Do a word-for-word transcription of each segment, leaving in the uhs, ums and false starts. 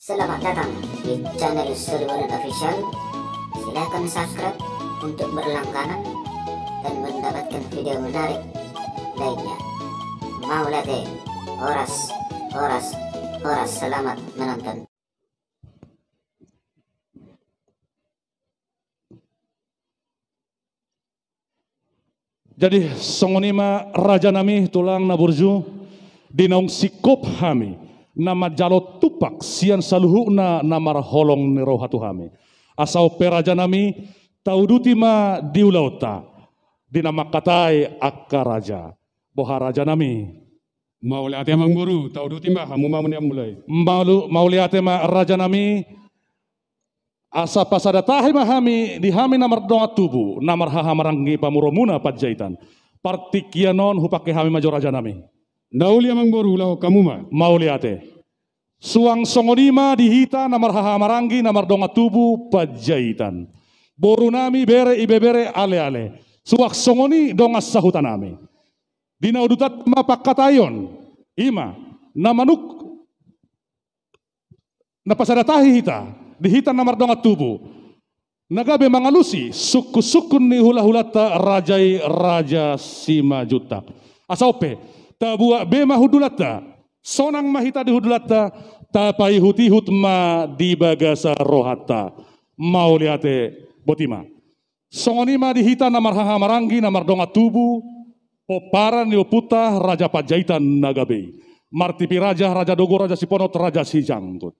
Selamat datang di channel Solu Bonan Official. Silakan subscribe untuk berlangganan dan mendapatkan video menarik lainnya. Mauliate, horas, horas, horas, selamat menonton. Jadi songon i ma rajanami tulang na burju, di naung singkop hami na manjalo tumpak sian saluhutna na marholong ni roha tu hami. Asa on pe rajanami, tauduti ma di ulaonta di na mangkatai angka raja. Boha rajanami? Mauliate amangboru, tauduti ma, hamu ma muna mulai. Mauli-, mauliate ma rajanami. Asa pasada tahi ma hami di hami na mardongan tubu, na marhahamaranggi pamoruonmuna Panjaitan. Partingkian on hupangke hami ma jo rajanami. Na uli amangboru, ulahon hamu ma. Mauliate. Suang songon i ma di hita na marhahamaranggi na mardongan tubu Panjaitan. Borunami, bere, ibebere, aleale. Suang songon i dongan sahutanami. Di na udutan ma pangkataion, i ma na manuk na pasada tahi hita, di hita na mardongan tubu, na gabe mangalusi sungkunsungkun ni hulahulanta raja i, Raja Simanjuntak. Asa on pe, tabuat be ma hundulanta, sonang ma hita di hundulanta, tapaihutihut ma di bagasan rohanta. Mauliate, boti ma. Songon i ma di hita na marhahamaranggi na mardongan tubu, pomparan ni ompunta Raja Panjaitan na gabe i. Martipi raja, raja dogo, raja siponot, raja sijanggut.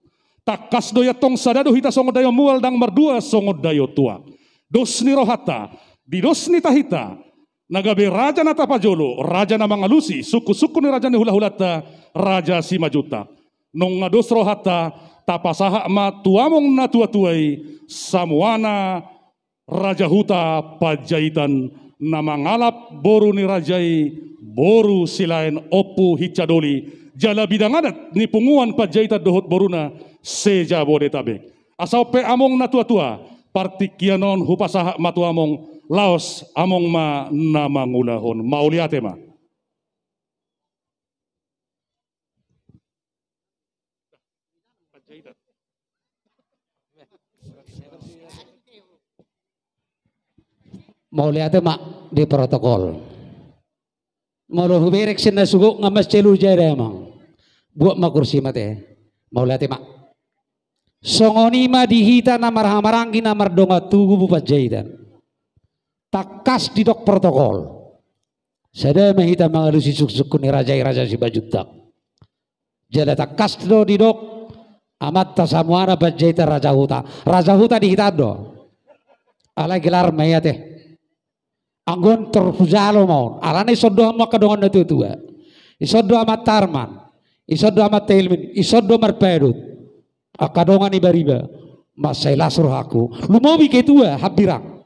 Tangkas do i antong, sada do hita songon daion mual, ndang mardua songon daion tuak. Dos ni rohanta, di dos ni tahinta, na gabe raja na tapajolo, raja na mangalusi sungkunsungkun ni raja ni hulahulanta, Raja Simanjuntak. Nunga dos rohanta, tapasahat ma tu among na tuatua i, samuana raja huta Panjaitan, na mangalap boru ni raja i, boru Silaen, Ompu Hinsa Doli, jala bidang adat ni punguan Panjaitan dohot boruna se-Jabodetabek. Asa on pe among na tuatua, partingkian on hupasahat ma tu among, laos among ma na mangulahon. Mauliate ma. Mauliate ma di protokol. Molo huberek sian na sugok nga mas celu jada amang. Buat ma kursi mate. Mauliate ma. Songon i ma di hita na marhahamaranggi na mardongan tubu Panjaitan. Tangkas didok protokol. Sada ma hita mangalusi sungkunsungkun ni raja i, Raja Simanjuntak. Jala tangkas do didok amanta samuana Panjaitan raja huta. Raja huta di hita do. Alai gelar ma i ate. Anggo on tor hujalo ma on. Alana dison do hamu angka dongan na tuatua. Dison do amanta Arman. Dison do amanta Ilmin. Dison do Marpadut. Angka dongan ibariba. Mansai las rohangku. Lumobi ketua hambirang.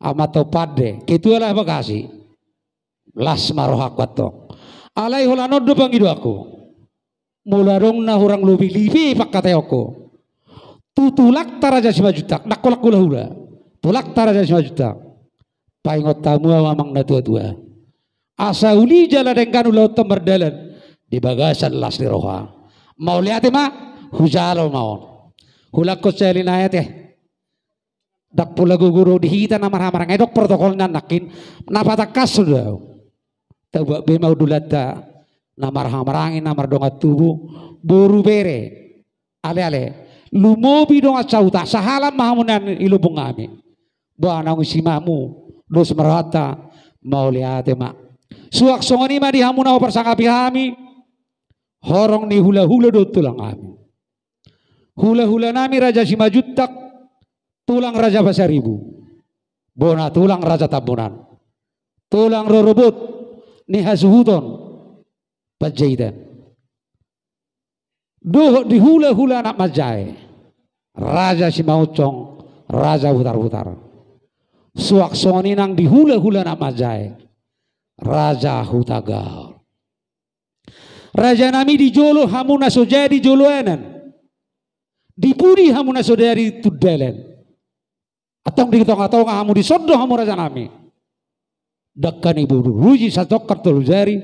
Amanta Umpande. Ketua Lae Bagasi. Las ma rohangku antong. Alai holan on do pangidoanku. Molo adong na hurang lobi, lipe pangkataion ho. Tu tulangta Raja Simanjuntak, ndang holan hulahula. Tulangta Raja Simanjuntak. Paingot hamu au amang na tuatua. Asa uli jala denggan ulaonta mardalan di bagasan las ni roha. Mauliate ma, hujalo ma on. Hulangkon sahali nai ate. Ndang pola gogo do di hita na marhahamaranggi, didok protokol na nangkin, na patangkas do au. Tabuat be ma hundulanta, na marhahamaranggi, na mardongan tubu, boru, bere, aleale, lumobi dongan sahuta, sahalak ma hamu nian i lumbung hami. Boha naung isi ma hamu, dos ma rohanta, mauliate ma. Suang songon i ma di hamu na huparsangapi hami, horong ni hulahula do tulang hami. Hulahulanami Raja Simanjuntak, tulang Raja Pasaribu, bona tulang Raja Tambunan, tulang rorobot ni hasuhuton Panjaitan. Dohot di hulahula anak manjae, Raja Simanjuntak, Raja Butarbutar. Suang songon i nang di hulahula anak manjae, Raja Hutagaol. Rajanami, di jolo hamu na so jadi joloanan, di pudi hamu na so jadi tundalan. Antong di tongatonga hamu, dison do hamu rajanami. Dangka ni bulu ruji satongkar tolu jari.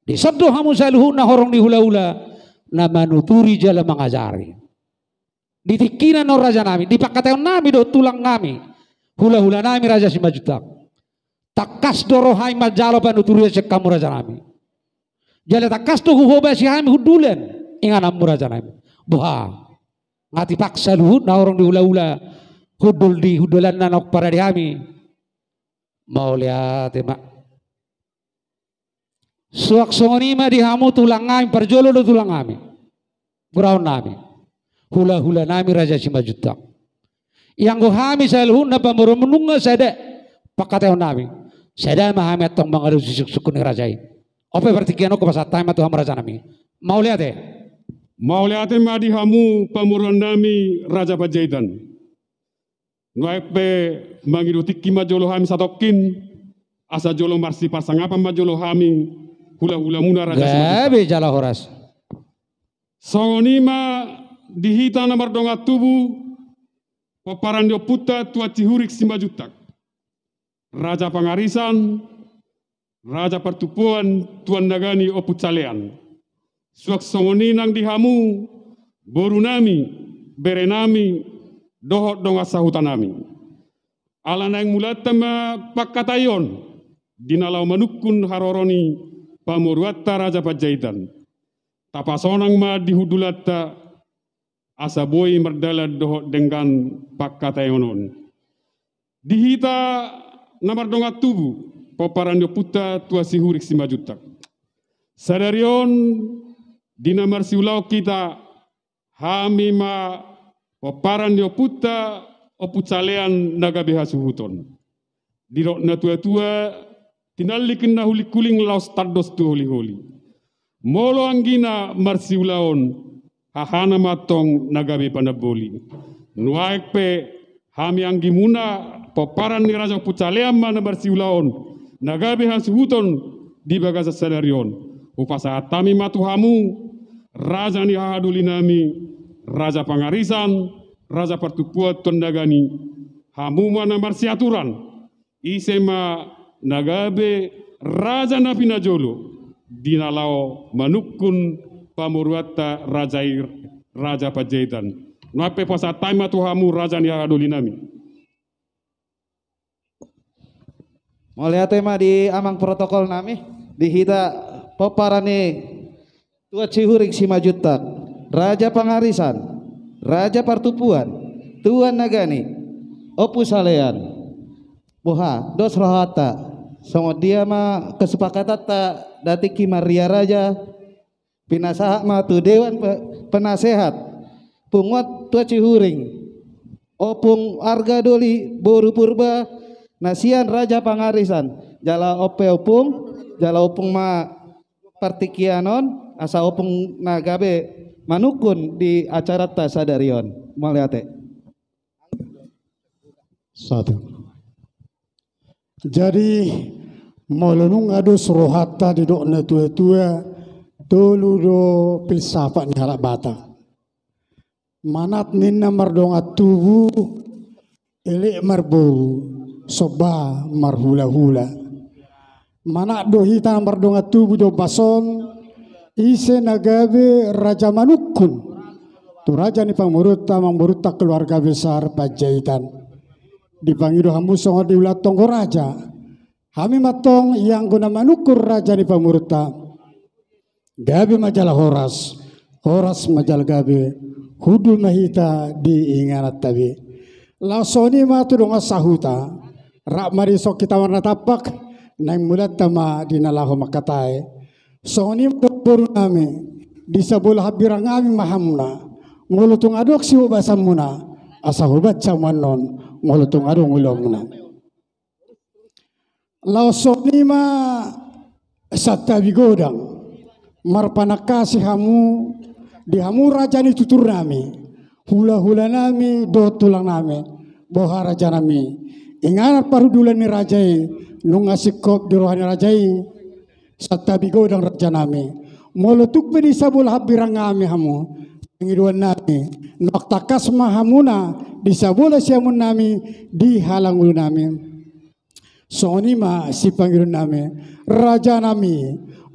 Dison do hamu saluhutna horong ni hulahula. na manuturi jala mangajari. Di tingkina on rajanami, di pangkataionnami dohot tulangnami, hulahulanami Raja Simanjuntak, tangkas do rohami manjalo panuturion sian hamu rajanami. Jala tangkas do huhobasi hami hundulan ingananmu rajanami. Boha, nga tipaksa luhut na horong di hulahula hundul di hundulanna na parade hami? Mauliate ma. Suang songon i ma di hamu tulangnami, parjolo do tulangnami, goraonnami, hulahulanami Raja Simanjuntak. Ianggo hami saluhutna pamoruonmu nunga sada pangkataionnami, sada ma hami antong mangalusi suksuk ni raja i. On pe partingkian on hupasahat hami ma tu hamu rajanami. Mauliate. Mauliate ma di hamu pamoruonnami Raja Panjaitan. Nuaeng pe mangido tingki ma jolo hami satongkin, asa jolo marsiparsangapan ma jolo hami hulahulamuna Raja Simanjuntak. Gabe jala horas. Songon i ma di hita na mardongan tubu, pomparan ni ompunta Tuan Sihurik Simanjuntak, Raja Pangarisan, Raja Partumpuan, Tuan Nagani, Ompu Salean. Suang songon i nang di hamu borunami, berenami dohot dongan sahutanami. Ala naeng mulanta ma pangkataion di na laho manungkun haroro ni pamoruonta Raja Panjaitan, tapasonang ma di hundulanta asa boi mardalan dohot denggan pangkataion on. Di hita na mardongan tubu, pomparan ni ompunta Tuan Sihurik Simanjuntak, sadari on di na marsiulaon hita, hami ma pomparan ni ompunta Ompu Salean na gabe hasuhuton. Didok na tuatua, tinallik na hulinghuling laos tandos tu holiholi. Molo anggina marsiulaon, hahana ma antong na gabe panamboli. Nuaeng pe hami anggimuna, pomparan ni Raja Ompu Salean ma na marsiulaon, na gabe hasuhuton di bagasan sadari on. Hupasahat hami ma tu hamu, raja ni hahadolinami, Raja Pangarisan, Raja Partumpuan, Tuan Nagani, hamu ma na marsiaturan, ise ma na gabe raja na pinajolo di na laho manungkun pamoruonta raja i, Raja Panjaitan. Nuaeng pe hupasahat hami ma tu hamu, raja ni hahadolinami. Mauliate ma di amang protokolnami, di hita pomparan ni Tuan Sihurik Simanjuntak, Raja Pangarisan, Raja Partumpuan, Tuan Nagani, Ompu Salean. Boha, dos rohanta, songon dia ma kesepakatanta da tingki marria raja, pinasahat ma tu dewan pe-, penasehat, punguan Tuan Sihurik, Ompung Arga Doli boru Purba, na sian Raja Pangarisan, jala on pe ompung, jala ompung ma partingkian on, asa ompung na gabe manungkun di acaranta sadari on. Mauliate. Satu. Jadi, molo nunga dos rohanta didok na tuatua, tolu do filsafat ni halak Batak. Manat ninna mardongan tubu, elek marboru, somba marhulahula. Manat do hita mardongan tubu di ombas on, ise na gabe raja manungkun tu raja ni pamoruonta, pamoruonta keluarga besar Panjaitan. Dipangido hamu songon di ulaon tonggo raja. Hami ma antong ianggo na manungkun raja ni pamoruonta. Gabe ma jala horas, horas ma jala gabe, hundul ma hita di ingananta be. Laos songon i ma tu dongan sahuta, rap ma dison hita marnatampak, naeng mulanta ma di na laho mangkatai. Songon i ma borunami, di sabola hambirangami ma hamuna, molo tung adong sihobasanmuna, asa hobasan hamu annon, molo tung adong ulaonmuna. Laos songon i ma santabi godang, marpanangkasi hamu, di hamu raja ni tuturnami, hulahulanami dohot tulangnami, boha rajanami, inganan parhundulan ni raja i, nunga singkop di roha ni raja i, santabi godang rajanami, molo tung pe di sabola hambirangami hamu, pangidoannami, nuaeng tangkas ma hamuna, di sabola siamunami, di halangulunami. Songon i ma sipangidoannami, rajanami,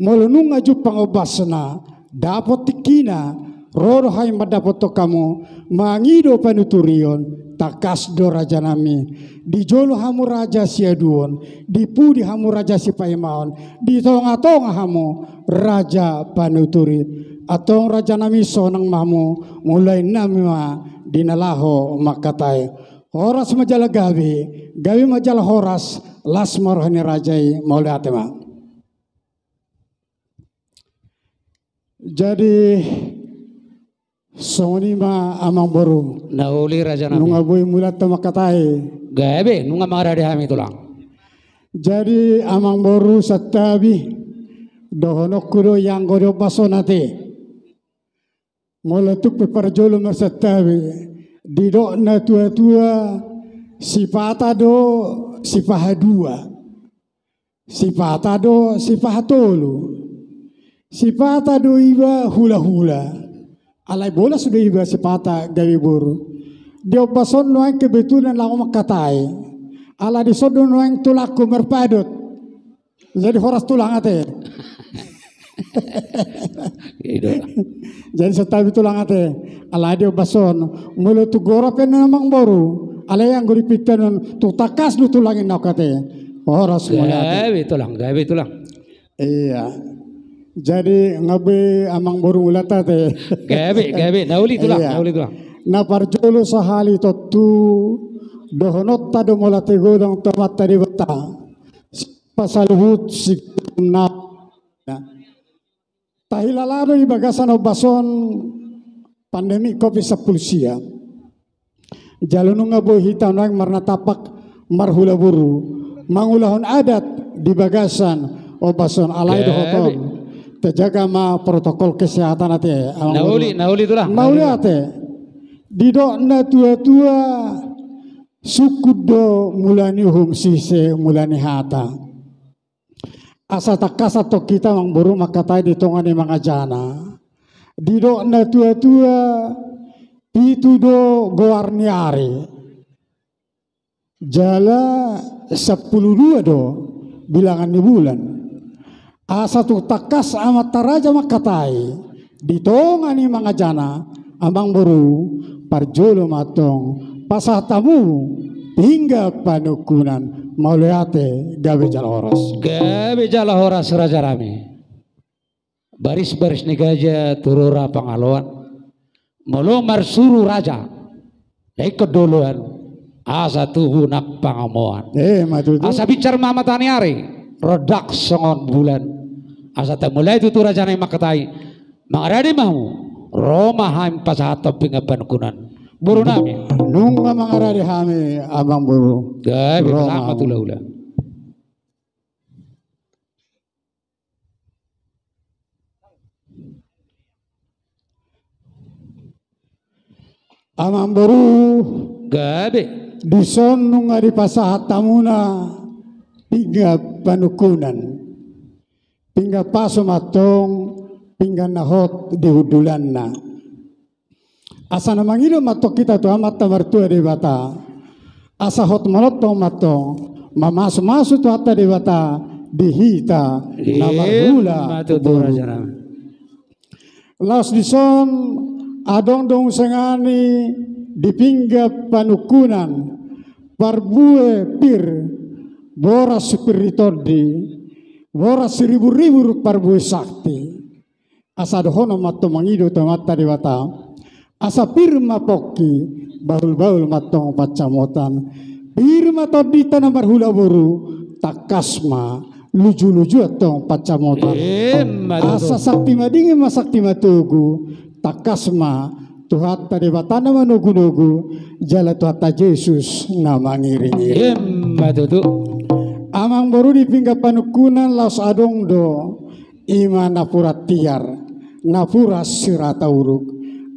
molo nunga jumpang ombasna, Dapot tingkina, ro do hami mandapothon hamu, mangido panuturion, tangkas do rajanami. Di jolo hamu raja siaduon, di pudi hamu raja sipaimaon, di tonga-tonga hamu raja panuturi. Antong rajanami sonang ma hamu, mulai nami ma di na laho mangkatai. Horas ma jala gabe, gabe ma jala horas, las ma roha ni raja i, mauliate ma. Jadi songon i ma amangboru. Na uli rajanami. Nunga boi mulanta mangkatai. Gabe, nunga mangarade hami tulang. Jadi amangboru santabi, dohononku do ianggo di ombas on ate. Molo tung pe parjolo marsantabi, didok na tua-tua, sipata do sipahadua. Sipata do sipahatolu. Sipata do iba hula-hula. Alai bolas do iba sipata gabe boru. Di ombas on nuaeng kebetulan laho mangkatai. Ala dison do nuaeng tulangku marpadot. Jadi horas tulang ate. Jadi santabi tulang ate. Alai di ombas on, molo tu gora pe na amangboru. Alai anggo di pinta on, tu tangkas do tulang i na ate. Horas mauliate. Gabe tulang, gabe tulang. Iya. Jadi gabe amangboru mulanta ate. Gabe, gabe. Na uli tulang, na uli tulang. Na parjolo sahali tontu, dohononta do mauliate godang tu Amanta Debata. Pasaluhut si na. Tahilala do di bagasan ombas on pandemi covid sampulu sia. Jala nunga boi hita nuaeng marnatampak marhula boru mangulahon adat di bagasan ombas on alai dohot on. Tajaga ma protokol kesehatan ate. Na uli, na uli tulang. Mauliate. Didok na tua-tua, sungkun do mula ni uhum sise mula ni hata. Asa tangkas antong hita amangboru mangkatai di tonga ni mangajana. Didok na tua-tua, pitu do goar ni ari. Jala sampulu dua do bilangan ni bulan. Asa tung tangkas amanta raja mangkatai di tonga ni mangajana, amangboru, parjolo ma antong pasahat hamu pinggan panungkunan. Mauliate, gabe jala horas. Gabe jala horas rajanami. Baris-baris ni gaja tu rura pangaloan. Molo marsuru raja, na ingkon do oloan, asa tubu nang pangomoan. Eh, ma tutu. Asa binsar ma mata ni ari, rondang songon bulan. Asa tamulai tutu rajanami mangkatai, mangarade ma hamu, ro ma hami pasahathon pinggan panungkunan. Borunami. Nunga mangarade hami amangboru. Gabe, ro ma hamu. Selamat hula-hula. Amangboru. Gabe. Dison nunga dipasahat hamuna pinggan panungkunan. Pinggan pasu ma antong, pinggan na hot di hundulanna. Asa na mangido ma antong hita tu Amanta Martua Debata. Asa hot manontong ma antong, mamasu-masu Tuhanta Debata di hita na marhula. Ima tutu, boru. Rajanami. Laos dison adong do muse nangkin di pinggan panungkunan parbue pir, boras si pir ni tondi, boras si ribur-ribur parbue sakti. Asa dohonon ma antong mangido tu Amanta Debata. Asa pir ma pongki, bahul-bahul ma antong pansamotan. Pir ma tondinta na marhula boru, tangkas ma luju-luju antong pansamotan. Ima tutu. Asa sakti madingin ma sakti matogu, tangkas ma Tuhanta Debata na manogu-nogu, jala Tuhanta Jesus na mangiring-iring. Ima tutu. Amangboru, di pinggan panungkunan laos adong do, ima napuran tiar, napuran sirata uruk.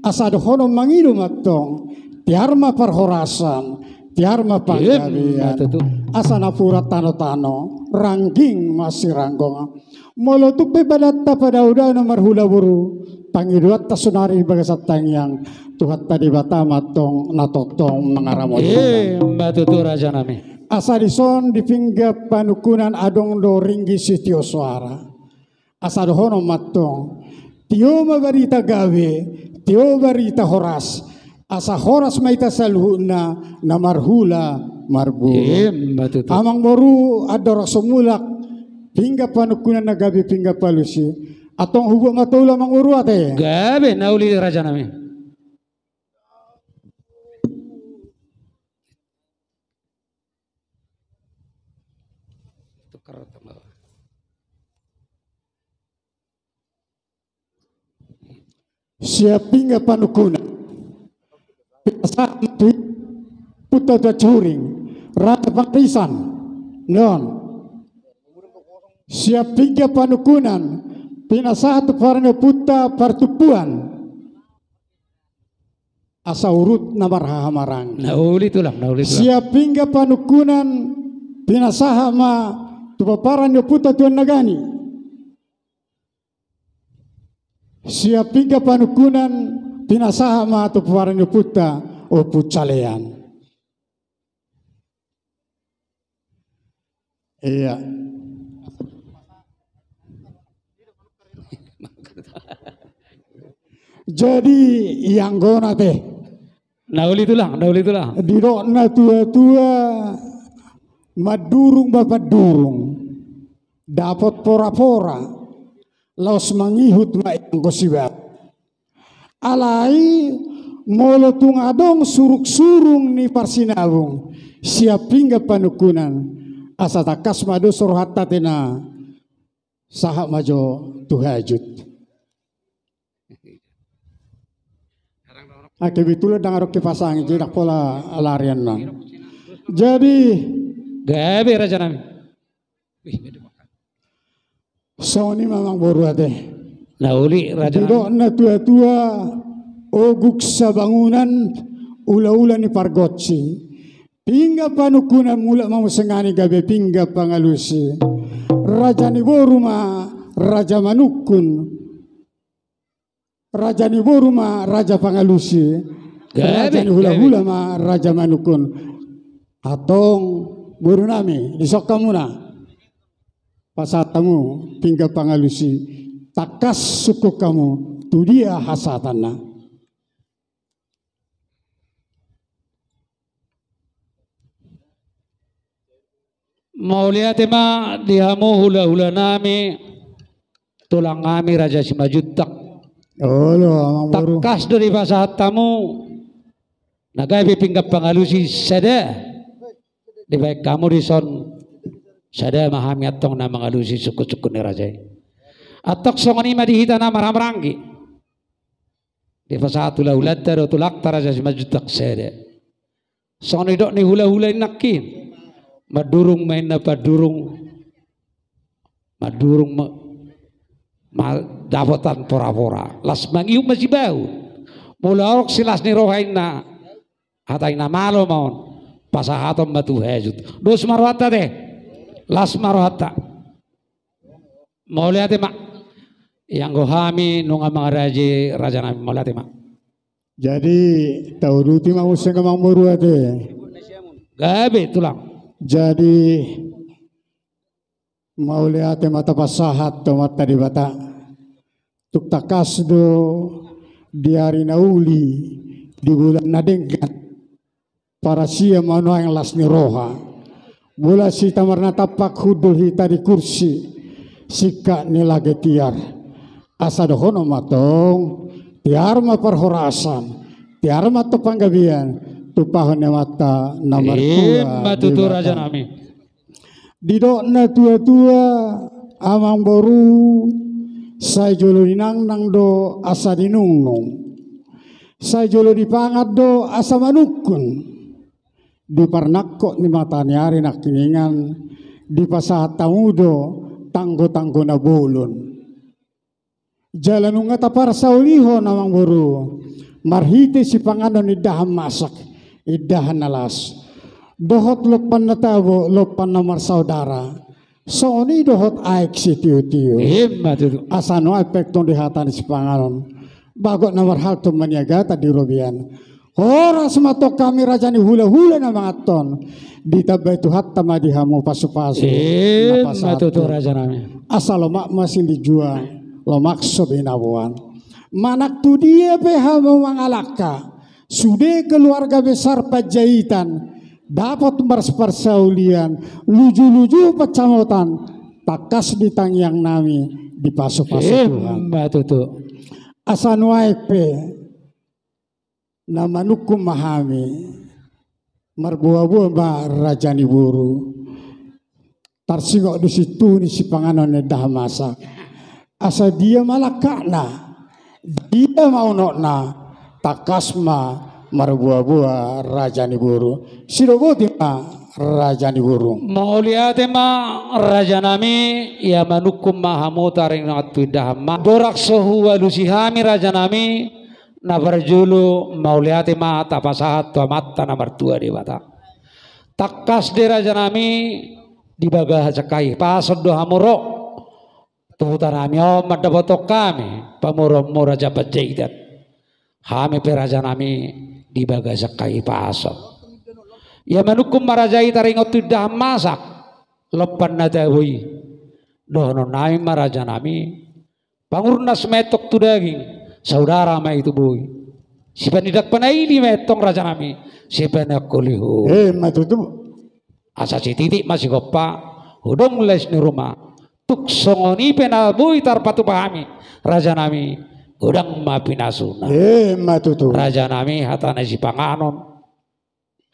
Asa dohonon mangido ma antong, tiar ma parhorasan, tiar ma panggabean. Ima tutu. Asa napuran tano-tano, rangging ma siranggongan. Molo tung pe badanta padao-dao na marhula boru, pangidoanta saonari di bagasan tangiang, Tuhanta Debata ma antong na tongtong mangaramoti. Ima tutu, rajanami. Asa dison di pinggan panungkunan adong do ringgit sitio soara. Asa dohonon ma antong, Tio ma barita gabe, tio barita horas. Asa horas ma hita saluhutna na marhula marboru. Ima tutu. Amang boru, andorang so mulak pinggan panungkunan na gabe pinggan pangalusi, antong hubuat ma tu ulaon, amang boru, ate. Gabe, na uli, rajanami. Sian pinggan panungkunan pinasahat tu ompunta Tuan Sihuring, Raja Pangarisan, non. Sian pinggan panungkunan pinasahat tu pomparan ni ompunta Partumpuan, asa urut na marhahamaranggi. Na uli tulang, na uli tulang. Sian pinggan panungkunan pinasahat ma tu pomparan ni ompunta Tuan Nagani. Sian pinggan panungkunan pinasahat ma tu pomparan ni ompunta Ompu Salean. Iya. Jadi, ianggo na, ate. Na uli tulang, na uli tulang. Didok na tua-tua, mandurung ma pandurung, dapot pora-pora, laos mangihut ma ianggo sibabu. Alai molo tung adong surung-surung ni parsinabung sian pinggan panungkunan, asa tangkas ma dos rohanta, ate, na sahat ma jo tu hajut. Angke kebetulan ndang adong kipas angin, jadi ndang pola larian nang. Jadi, gabe, rajanami. Songon i ma, amang boru, ate. Na uli, rajanami. Didok na tua-tua, ogung sabangunan, ula-ula ni pargonsi. Pinggan panungkunan mulak ma muse nangkin gabe pinggan pangalusi. Raja ni boru ma raja manungkun. Raja ni boru ma raja pangalusi. Gabe, raja ni hula-hula, gabe, ma raja manungkun. Antong, borunami, dison hamuna. Pasahat hamu pinggan pangalusi. Tangkas sungkun hamu tu dia hasahatanna. Mauliate ma di hamu hula-hulanami, tulangnami Raja Simanjuntak. Olo, amang boru. Tangkas do dipasahat hamu na gabe pinggan pangalusi sada. Dibahen hamu dison sada ma hami antong na mangalusi sungkun-sungkun ni raja i. Antong songon i ma di hita na marhahamaranggi. Dipasahat hula-hulanta do tulangta Raja Simanjuntak sada. Songon nidok ni hula-hula i nangkin. Mandurung ma inna pandurung. Mandurung ma, ma dapotan pora-pora. Las mangihut ma sibabu. Molo adong silas ni roha inna. Hata i na malo ma on. Pasahaton ma tu hajut. Dos ma rohanta, ate. Las ma rohanta. Mauliate ma. Ianggo hami nunga mangaranto rajanami, mauliate ma. Jadi, tauduti ma muse, amang boru, ate. Gabe, tulang. Jadi, mauliate ma tapasahat tu Amanta Debata. Tung tangkas do di ari na uli, di bulan na denggan. Parasian ma nuaeng las ni roha. Molo sitamarna tampak hundul hita di kursi, singkat ni lage tiar. Asa dohonon ma tong, tiar ma parhorasan, tiar ma tong panggabean, tumpahon ni Amanta na martua. Ima tutu, Debata. Rajanami. Didok na tua-tua, amang boru, sai jolo ninangnang do asa ninungnung. Sai jolo dipangan do asa manungkun. Di parnangkok ni mata ni ari nangkiningan, dipasahat hamu do tanggo-tanggo na bolon. Jala nunga taparsaulihon, amang boru, marhite sipanganon indahan masak, indahan na las. Dohot lompan na tabo, lompan na marsaudara. Songon i dohot aek sitio-tio. Ima tutu. Asa nuaeng pe tong di hata ni sipanganon. Bagot na marhalto maniagatan di robean. Horas ma tong hami raja ni hula-hula na manganhon. Ditambai Tuhanta ma di hamu pasu-pasu. Ima tutu, rajanami. Asa lomak ma silinjuang, lomak so binaboan. Manang tu dia pe hamu mangalangka, sude keluarga besar Panjaitan, dapot marsaulian, luju-luju pansamotan, tangkas di tangiang nami, dipasu-pasu Tuhan. Ima tutu. Asa nuaeng pe, na manungkun ma hami, marboa-boa ma raja ni boru. Tarsingot do sintuhu ni sipanganon ni indahan masak. Asa dia ma langkatna, dia ma unokna, tangkas ma marboa-boa raja ni boru. Sidoboti ma raja ni boru. Mauliate ma raja nami, ia manungkun ma hamu taringot tu indahan masak. Boras so hualusi hami raja nami, na parjolo mauliate ma tapasahat tu Amanta na martua Debata. Tangkas do raja nami, di bagasan hahipason do hamu ro tu huta nami on mandapothon hami pamoruonmu raja Panjaitan. Hami pe raja nami di bagasan hahipason. Ia manungkun ma raja i taringot tu indahan masak, lompan na tabo i. Dohonon nami ma raja nami, pangurnas ma antong tu daging, saudara ma i tu boi. Sipanindak panaili ma antong raja nami, sipanangkoli ho. Ima tutu. Asa sititik ma sigompa, hudong lais ni ruma. Tung songon i pe na boi tarpatupa hami, raja nami, godang ma pinasuna. Ima tutu. Raja nami, hata na sipanganon,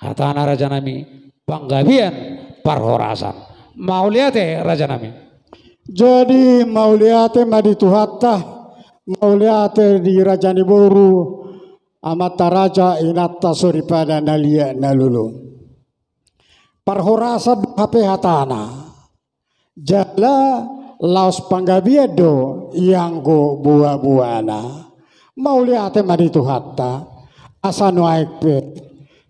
hata na raja nami, panggabean parhorasan. Mauliate raja nami. Jadi mauliate ma di Tuhanta, mauliate di raja ni boru, amanta raja, inanta soripada na liat na lolo. Parhorasan do hape hatana. Jala laos panggabean do ianggo boa-boana. Mauliate ma di Tuhanta, asa nuaeng pe,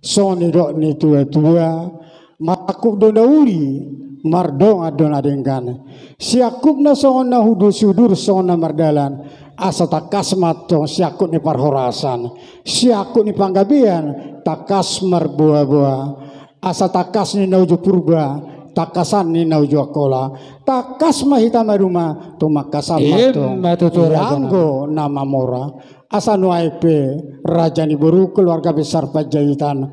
songon nidok ni tua-tua, marangkup do na uli, mardongan do na denggan. Siangkupna songon na hundul, siudur songon na mardalan, asa tangkas ma antong siangkup ni parhorasan, siangkup ni panggabean, tangkas marboa-boa. Asa tangkas ni na uju Purba, tangkasan ni na uju Angkola. Tangkas ma hita maduma, tumangkasan ma antong. Ima tutu raja nami. Ianggo na mamora. Asa nuaeng pe, raja ni boru keluarga besar Panjaitan.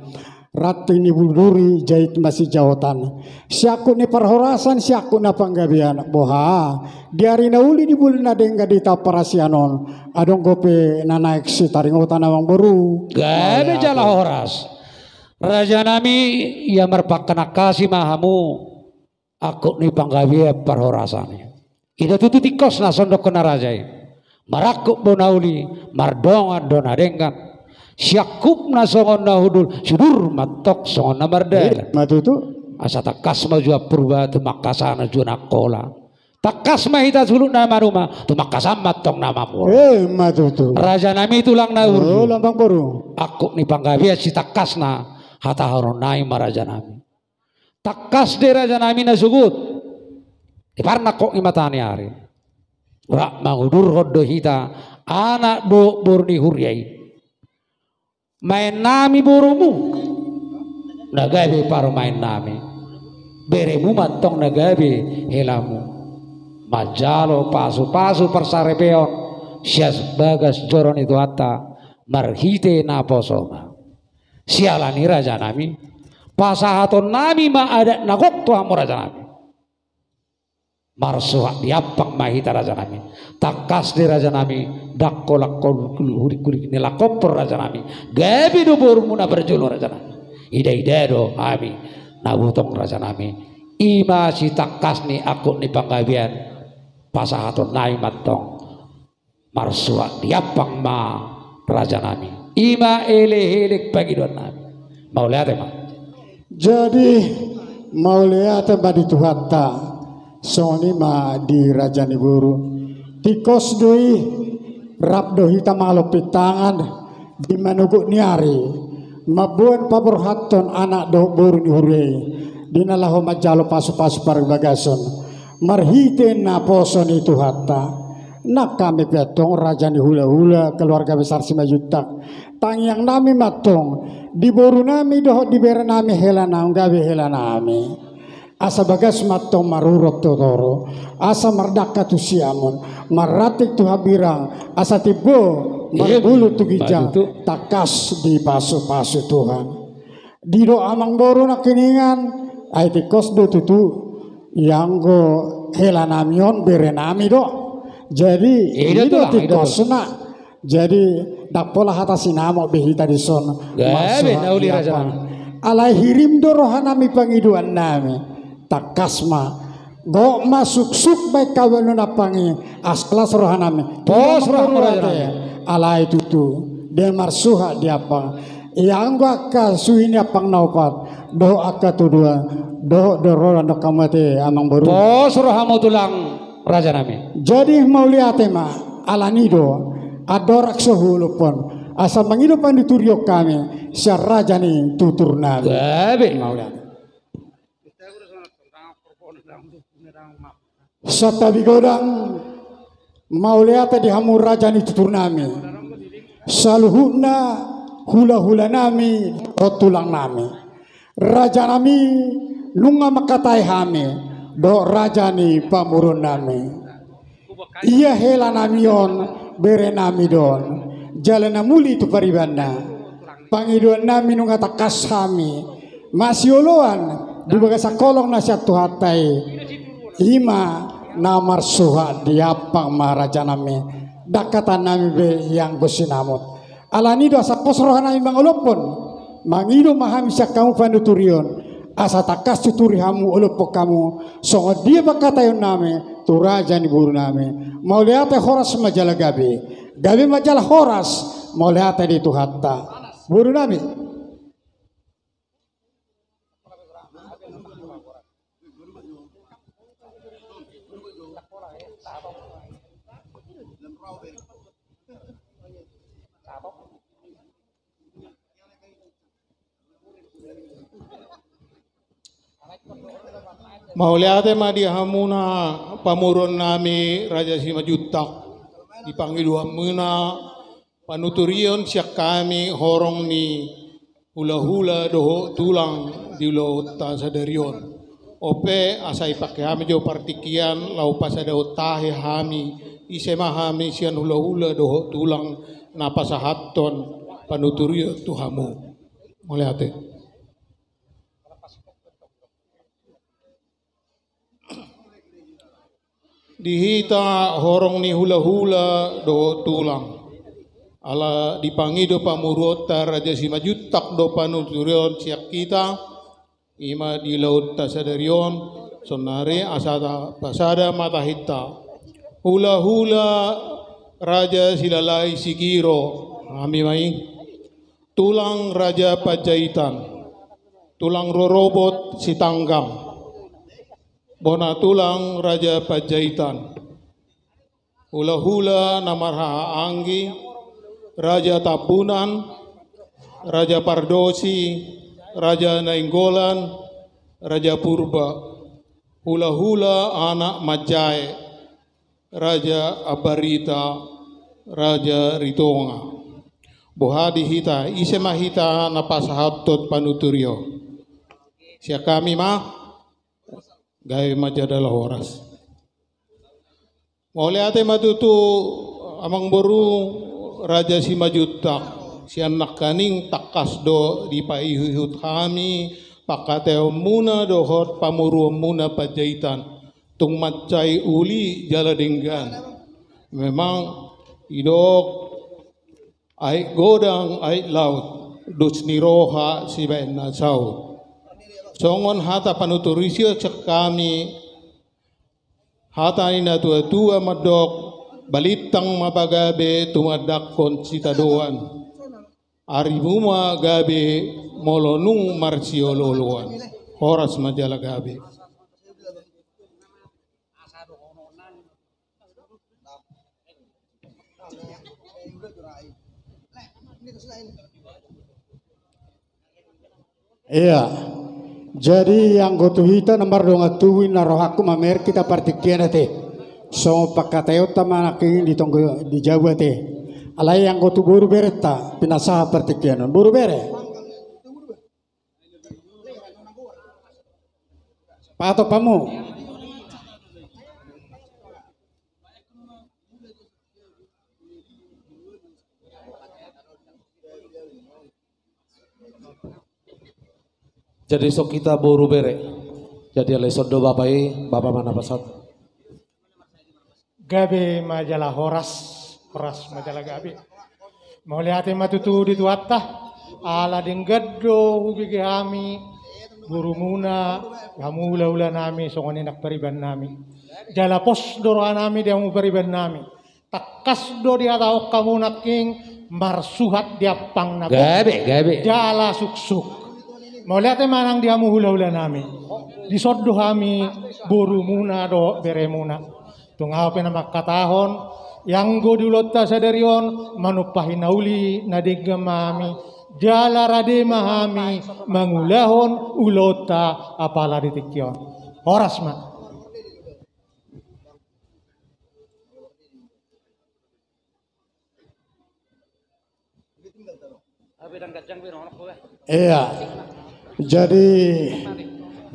Ranting ni bulu duri, jait ma sijaotan. Siangkup ni parhorasan, siangkup na panggabean. Boha, di ari na uli, di bulan na denggan, di taon parasian on, adong dope na naeng sitaringotan, amang boru. Gabe jala horas. Raja nami, ia marpangkatangkasi ma hamu angkup ni panggabean parhorasan i. Ida tutu tingkosna songon dohonon ni raja i. Marangkup do na uli, mardongan do na denggan. Siangkupna songon na hundul, siudur ma antong songon na mardalan. Ima tutu. Asa tangkas ma uju Purba, tumangkasan uju Angkola. Tangkas ma hita saluhutna maduma, tumangkasan ma antong na mamora. Ima tutu. Raja nami, tulang na burju. Olo, amang boru. Angkup ni panggabean sitangkasna, hatahonon nami ma raja nami. Tangkas do raja nami na sogot. Di parnangkok ni mataniari, rap mangudurhon do hita anak dohot boru ni huria i. Maen nami borumu, na gabe parumaen nami. Beremu ma antong na gabe helamu. Manjalo pasupasu parsaripeon sian bagas joro ni Tuhanta marhite naposona. Siala ni i raja nami, pasahaton nami ma adat na gok tu hamu raja nami. Marsuhat di ampang ma hita raja nami. Tangkas do raja nami, ndang holan hudik-hudik ni langkompor raja nami. Gabe do borumu na parjolo raja nami. Ida-ida do hami na butong raja nami. Ima sitangkas ni angkup ni panggabean, pasahaton nami ma antong. Marsuhat di ampang ma raja nami. Ima elek-elek pangidoan nami. Mauliate ma. Jadi mauliate ma di Tuhanta. Songon i ma di raja ni boru. Tingkos do i, rap do hita mangalompit tangan di manogot ni ari, mamboan paborhathon anak dohot boru ni huria i, di na laho manjalo pasupasu parbagason, marhite naposo ni Tuhanta. Nang hami pe antong raja ni hulahula keluarga besar Simanjuntak, tangiang nami ma antong, di boru nami dohot di bere nami hela naung gabe hela nami. Asa bagas ma antong marurop tu toru, asa mardangka tu siamun, marranting tu hambirang, asa timbo marbulung tu ginjang, tangkas dipasupasu Tuhan. Didok amangboru nangkiningan, ai tingkos do tutu, ianggo helanami on berenami do. Jadi i do tingkosna. Jadi ndang pola hata sinamot be hita dison. Alai hirim do rohanami pangidoannami. Tangkas ma. Gok ma suksuk baen hamu na nampang i, asa las rohanami. Pos roha mauliate. Alai tutu, dia marsuhat di ampang. Ianggo angka suhi ni ampang na opat, dohot angka tuduan, dohot do roda na kamate amangboru. Pos rohamu tulang rajanami. Jadi mauliate ma, alani do andorang so huolophon, asa mangido panuturion hami sian raja ni tuturnami. Gabe. Mauliate. Santabi godang, mauliate di hamu raja ni tuturnami. Saluhutna hulahulanami dohot tulangnami. Rajanami nunga mangkatai hami dohot raja ni pamoruonnami. Ia helanami on berenami do on, jala na muli tu paribanna. Pangidoannami nunga tangkas hami masioloan di bagasan holong na sian Tuhanta i. I ma na marsuhat di ampang ma rajanami, dangkatannami be ianggo sinamot. Alani do asa pos rohanami mangolophon, mangido ma hami sian hamu panuturion, asa tangkas tuturi hamu, olophon hamu songon dia pangkataionnami tu raja ni borunami. Mauliate, horas ma jala gabe. Gabe ma jala horas, mauliate di Tuhanta. Borunami. Mauliate ma di hamuna pamoruonnami Raja Simanjuntak, di pangidoanmuna panuturion sian hami horong ni hulahula dohot tulang di ulaonta sadari on. On pe asa ipake hami jo partingkian laho pasadahon tahi hami, ise ma hami sian hulahula dohot tulang na pasahathon panuturion tu hamu. Mauliate. Di hita horong ni hulahula dohot tulang, ala dipangido pamoruonta Raja Simanjuntak do panuturion sian hita, i ma di ulaonta sadari on, saonnari asa tapasada ma tahinta. Hulahula Raja Silalahi Sigiro, hami ma i. Tulang Raja Panjaitan, tulang rorobot Sitanggang, bona tulang Raja Panjaitan, hulahula na marhahaanggi, Raja Tambunan, Raja Pardosi, Raja Nainggolan, Raja Purba, hulahula anak manjae, Raja Ambarita, Raja Ritonga. Boha di hita, ise ma hita na pasahathon panuturion? Sian hami ma, gabe ma jala horas. Mauliate ma tutu amangboru Raja Simanjuntak, sian nangkaning tangkas do dipaihutihut hami pangkataionmuna dohot pamoruonmuna Panjaitan. Tung mansai uli jala denggan. Memang didok aek godang aek laut, dos ni roha sibaen na saut. Songon hata panuturion sian hami, hata ni natuatua mandok, balintang ma pagabe tumandangkon sitadoan. Arimu ma gabe molo nunga marsiolooloan. Horas ma jala gabe. Ia, jadi anggo tu hita na mardongan tubu, inna rohangku mamereng hita partingkian ate. Songon pangkataionta ma nangkin di tonggo di jabu ate. Alai anggo tu boru berenta pinasahat partingkian on. Boru bere. Patok hamu. Jadi so hita boru bere. Jadi alai songon do bapa i, bapa ma na pasahat. Gabe ma jala horas, horas ma jala gabe. Mauliate ma tutu di Tuhanta, ala denggan do hubege hami borumuna, hamu hulahula nami, songon i nang pariban nami. Jala pos do roha nami di hamu pariban nami. Tangkas do dihatahon hamu nangkin marsuhat di ampang na gok. Gabe, gabe. Jala suksuk. Mauliate ma nang di hamu hulahula nami. Dison do hami borumuna dohot beremuna. Tung ahu pe na mangkatahon, ianggo di ulaonta sadari on, manumpahi na uli na denggan ma hami, jala rade ma hami mangulahon ulaonta apala di tingki on. Horas ma. Iya. Jadi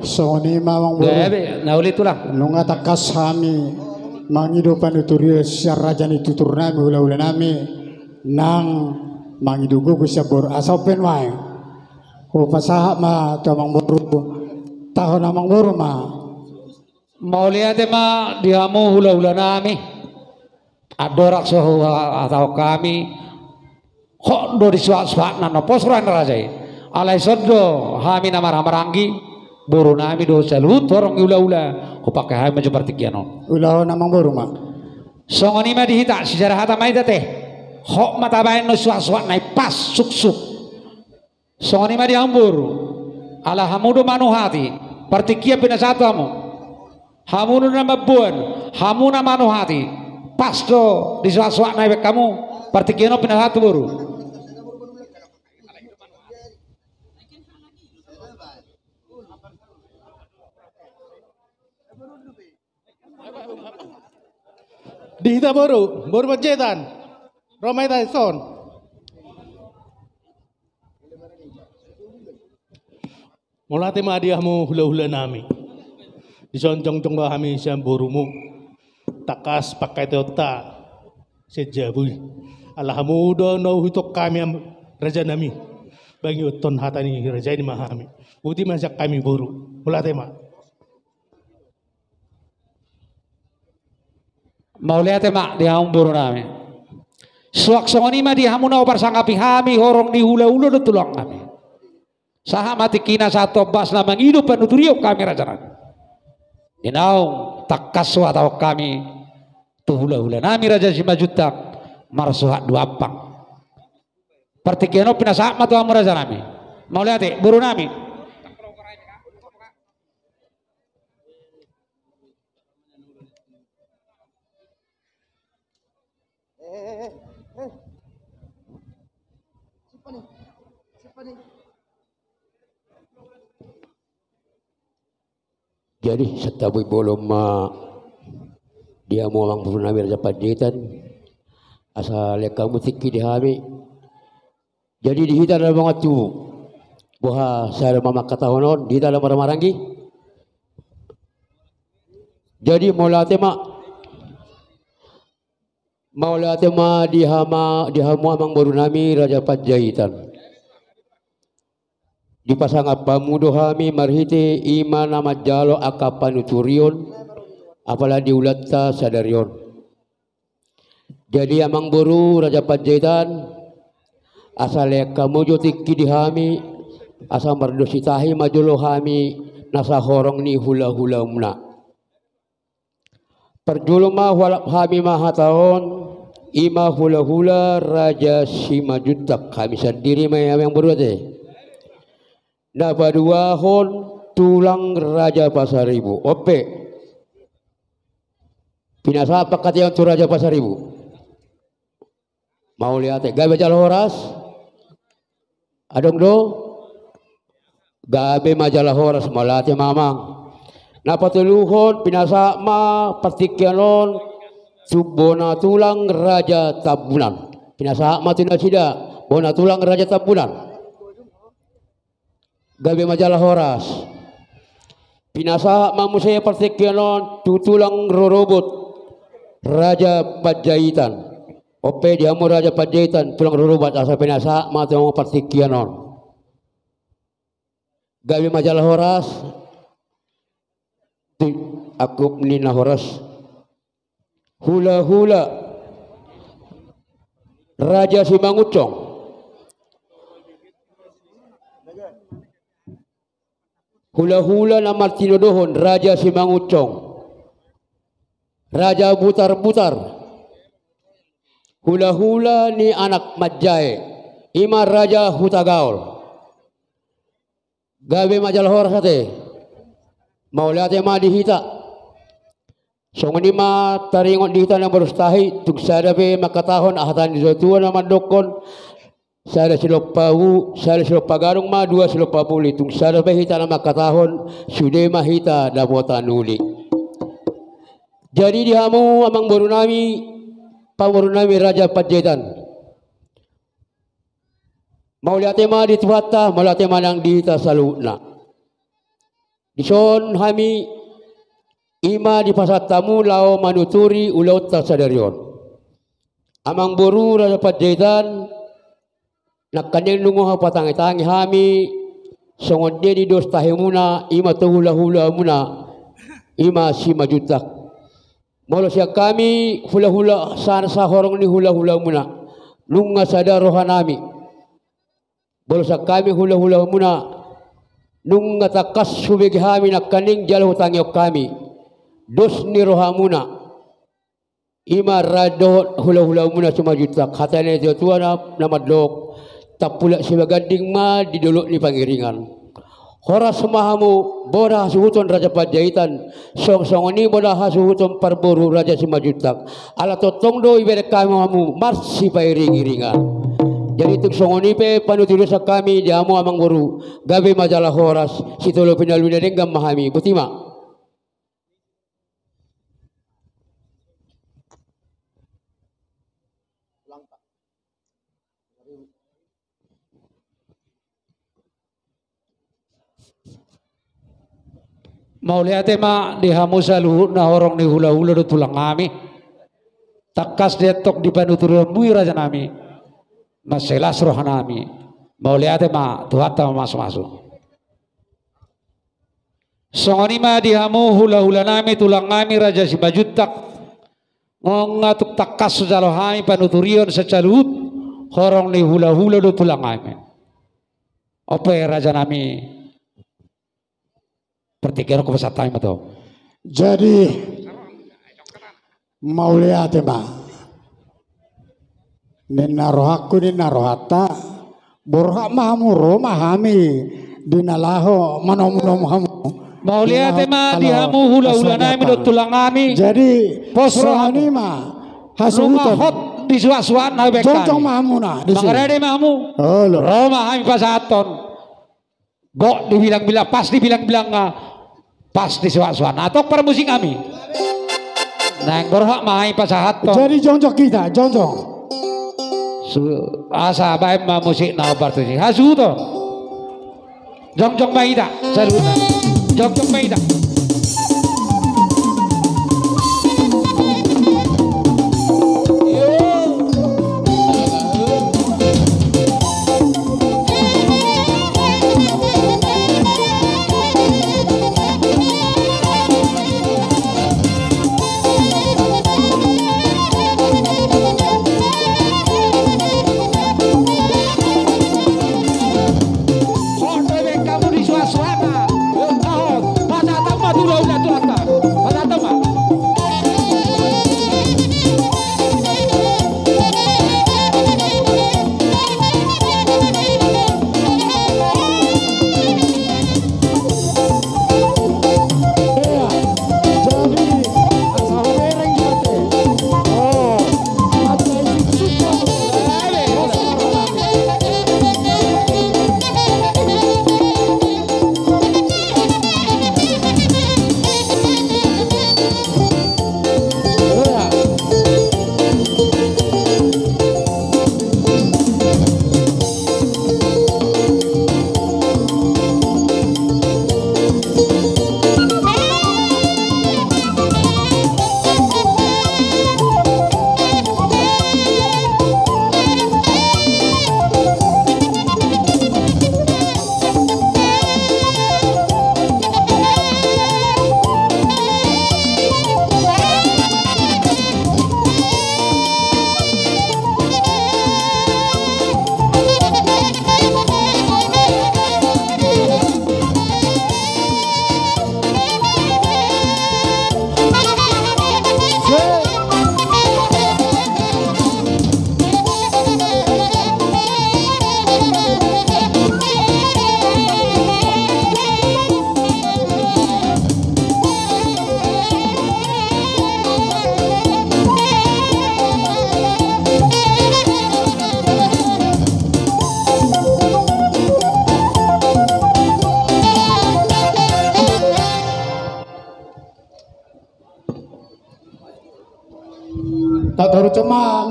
songon i ma amang boru. Gabe, na uli tulang. Nunga tangkas hami mangido panuturion sian raja ni tutur nami, hulahula nami, nang mangido gogo sian boru. Asa on pe nuaeng hupasahat ma tu amang boru. Taon amang boru ma. Mauliate ma di hamu hulahula nami. Andorang so huhatahon hami, hot do di suhatsuhatna na pos roha ni raja i. Alai songon do hami na marhahamaranggi, boru nami do saluhut horong ni hulahula, hupangke hami ma jo partingkian on. Ulahon amang boru ma. Songon i ma di hita, sijara hata ma hita te. Hot ma tabaen do suhatsuhatna i, pas, suksuk. Songon i ma di hamu boru, ala hamu do manuhati, partingkian pinasahat tu hamu. Hamu do na mamboan, hamu na manuhati, pas do di suhatsuhatna i baen hamu, partingkian on pinasahat tu boru. Di hita boru, boru Panjaitan. Ro ma hita dison. Mauliate ma di hamu hulahula nami. Dison jongjong do hami sian borumu. Tangkas pangkataionta sian jabu i. Ala hamu do na huitop hami, raja nami. Bangihon hata ni raja i ma hami. Boti ma sian hami boru. Mauliate ma. Mauliate ma di hamu boru nami. Suang songon i ma di hamu na huparsangapi hami, horong ni hulahula dohot tulang nami. Sahat ma tingkina sahat tu ombasna mangido panuturion hami raja nami. Di naung tangkas huhatahon hami tu hulahula nami Raja Simanjuntak, marsuhat di ampang. Partingkian on pinasahat ma tu hamu raja nami. Mauliate boru nami. Jadi santabi bolon ma di hamu amang boru nami Raja Panjaitan. Asa lean hamu tingki di hami. Jadi di hita na mangan tu boha sada ma mangkatahon on, di hita na marhahamaranggi. Jadi mauliate ma. Mauliate ma di hama, di hamu amang boru nami Raja Panjaitan. Dipasangap hamu do hami marhite i ma na manjalo angka panuturion apala di ulaonta sadari on. Jadi amang boru Raja Panjaitan, asa lean hamu jo tingki di hami, asa mardos ni tahi ma jolo hami na sahorong ni hulahulamuna. Parjolo ma hualap hami ma hata on, i ma hulahula Raja Simanjuntak, hami sandiri ma i amang boru ate. Na paduahon tulang Raja Pasaribu. On pe. Pinasahat pangkataion tu Raja Pasaribu. Mauliate, gabe jala horas. Adong do? Gabe ma jala horas, mauliate ma amang. Na patoluhon pinasahat ma partingkian on tu bona tulang Raja Tambunan. Pinasahat ma tu nasida bona tulang Raja Tambunan. Gabe ma jala horas. Pinasahat ma muse partingkian on tu tulang rorobot Raja Panjaitan. On pe di hamu Raja Panjaitan, tulang rorobot, asa pinasahat ma tu hamu partingkian on. Gabe ma jala horas. Tu angkup ni na horas. Hulahula Raja Simangunsong. Hulahula na martinodohon Raja Simangunsong. Raja Butarbutar. Hulahula ni anak manjae. I ma Raja Hutagaol. Gabe ma jala horas ate. Mauliate ma di hita. Songon i ma taringot di hita na boru Sitahi, tung sada pe mangkatahon aha hata ni natuatua na mandokkon, sada silompa u, sada silompa gadong ma, dua silompa muli, tung sada pe hita na mangkatahon, sude ma hita dapotan uli. Jadi di hamu amangboru nami, pamoruon nami Raja Panjaitan. Mauliate ma di Tuhanta, mauliate ma nang di hita saluhutna. Dison hami i ma dipasahat hamu laho manuturi ulaonta sadari on. Amangboru Raja Panjaitan, nangkaning nunga hupatangitangi hami, songon dia ni dos tahimuna, i ma tu hulahulamuna, i ma Simanjuntak. Molo sian hami hulahula, sa, sahorong ni hulahulamuna, nunga sada rohanami. Molo sian hami hulahulamuna, nunga tangkas hubege hami nangkaning jala hutangihon hami dos ni rohamuna. I ma ra dohot hulahulamuna Simanjuntak, hata ni natuatua na, na mandok, tampulak sibaganding ma di dolok ni pangiringan. Horas ma hamu, bona hasuhuton Raja Panjaitan, song, songon i bona hasuhuton parboru Raja Simanjuntak. Ala tongtong do ibereng hami hamu marsipairingiringan. Jadi tung songon i pe panuturion sian hami di hamu amangboru, gabe ma jala horas, sitolopi na uli na denggan ma hami. Boti ma. Mauliate ma di hamu saluhutna horong ni hulahula dohot tulang nami. Tangkas diantong di panuturionmu i raja nami. Mansai las roha nami. Mauliate ma, Tuhanta ma mamasumasu. Songon i ma di hamu hulahula nami, tulang nami, Raja Simanjuntak. Nunga tung tangkas hujalo hami panuturion sian saluhut horong ni hulahula dohot tulang nami. On pe raja nami. Partingkian on hupasahat hami ma tu. Jadi, mauliate ma. Ninna rohangku, ninna rohanta, borhat ma hamu, ro ma hami di na laho manomunomu hamu. Mauliate ma di hamu hulahula nami dohot tulang nami. Jadi, pos rohamu. Songon i ma hasuhuton. Nunga hot di suaksuakna hubege hami. Jongjong ma hamuna disi. Mangarade ma hamu. Olo. Ro ma hami pasahathon. Gok dibilangbilang, pas dibilangbilangna, pas di suaksuakna. Antong parmusik nami. Naeng borhat ma hami pasahathon. Jadi jongjong hita, jongjong. Su-, asa baen ma musikna hombar tu si. Hasuhuton. Jongjong ma hita, saluhutna. Jongjong ma hita.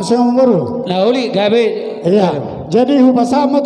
Seng umur. Na uli gabe. Iya. Jadi hupasahat ma tu